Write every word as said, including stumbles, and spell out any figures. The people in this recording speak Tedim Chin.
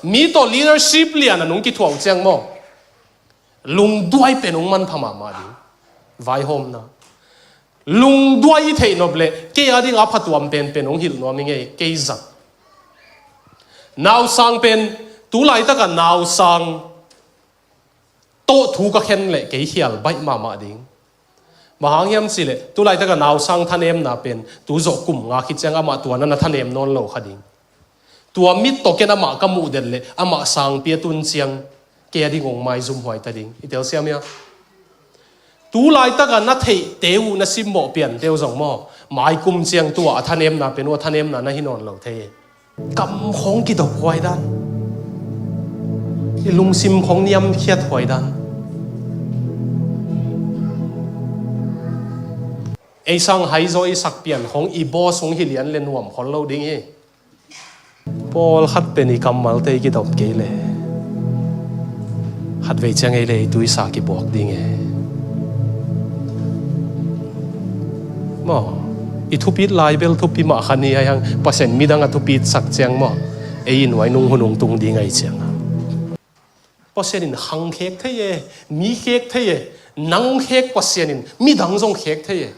Mi tawh leadership lian a nung kithuah uh ciang maw, lungduai pen hong manpha mahmah ding. Vaihawmna, lungduai i theih nop leh kei a ding a phatuam penpen hong hilh nuam hi ngei, kei zat. Nausang pen, tu laitak a nausang tawh thu ka khen leh kei khial baih mahmah ding. Bang hang hiam cih leh, tu laitak a nausang thanemna pen tu zawh kum nga khit ciang amah tua na na thanem nawn lo kha ding. Tua mit tawh ken amah ka muh den leh amah sangpi a tun ciang kei a ding hong maizum huai ta ding. I telsiam hia? Tu laitak a na theihte uh, na simmawh piante uh zong maw, maikum ciang tua a thanemna pen uh a thanemna na hi nawn lo thei. Kam khawng kidop huai dan, i lungsim khawng niamkhiat huai dan. Ei sang haizaw i sak pian khawng i boss hong hi lian leh nuam khol lo ding hi. Pawlkhat pen i kammalte i kidop kei leh, khatvei ciang ei leh ei tuisa kibuak ding e. Maw, i thupit lai bel thupi mah kha ni, ahi hang Pasian midang a thupitsak ciang maw, ei i nuainung hun hong tung ding ahi ciang a, Pasian in khang khek thei e, mi khek thei e. Nang khek Pasian in midang zong khek thei e.